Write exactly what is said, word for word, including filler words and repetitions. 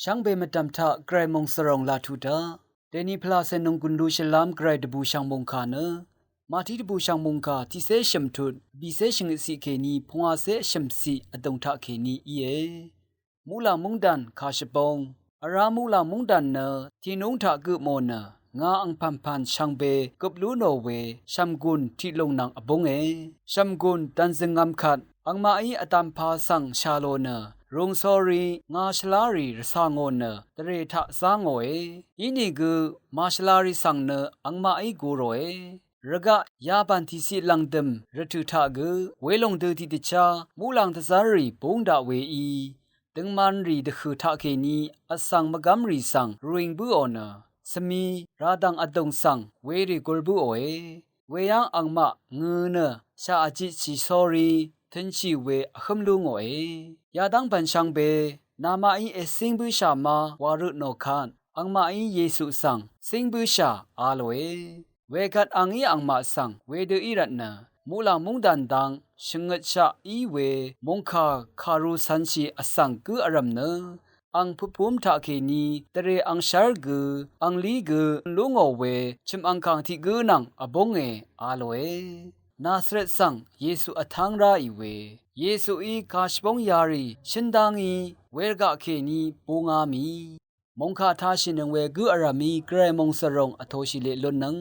Shvngbe mvdv̀m taq Gvray mòngsvròng laq tuq daq. Dèni pvlacè nònggùn lu shvlám Gvray dvbùshv̀ng mòngkà nø Mati dvbùshv̀ng mòngkà tiqcé shø̀m tut bìcé shvngøtciq kèní pungwacé shø̀mciq vdùng taqkèní íe. Muqlàng móngdàn kàshvbóng. Vrá muqlàng móngdàn nø tìnúng taq gø mò nø ngà angpv̀npv̀n shvngbe gøp lú nò we shv̀mgùn tiqlùng nvng vbúnge. Shv̀mgùn dv̀nzø̀ngvm kvt angmaqí vdv̀mpā svng shà lò nø rūng sórí ngà shvlárì rvcà ngò nø dvrè taq zá ngòe. Inìgø màshvlarì svng nø angmaqí gu ròe. Rvgaq yabàn tìciq lv̀ngdø̀m rvtø̀ taq gø welòng dø tiqdvchá muqlàng dvzv́rrì búng daq weí døngmanrì dvhø̀ taqkèní vsvng mvgv́mrì svng rùing bǿò nø svmi ràdv̀ng vdùng svng werì gul bǿòe. Weyv́ng angmaq ngø̄ nø shà vjitshì sórí tø̄nshì we vhǿm lú ngòe. Yadv́ng bv̀n shvngbe namaqí ècíng bǿshà ma wa rø tnò kvt angmaqí Yesu svng cíng bǿshà a lòe. Wekvt a ngí angmaq svng wedø í rvtnø muqlàng móngdàn dang shvngøtshaq í we mòngkà kàru cv̄nshì vsvng gǿ vrv̀m nø ang putpúm taqkèní dvrè angshv́r gø anglí gø lú ngò we chø̀m angkàng tiq gǿ nvng vbúnge a lòe. Nazaret svng Yesu vtáng ráì we Yesuí kàshvbóng yarì shǿn dá ngí wervgaq kèní búngá mì mòngkà tāshìnøng we gǿ vrv̀mí Gvray mòngsvròng vtōshì leq lúnnøng.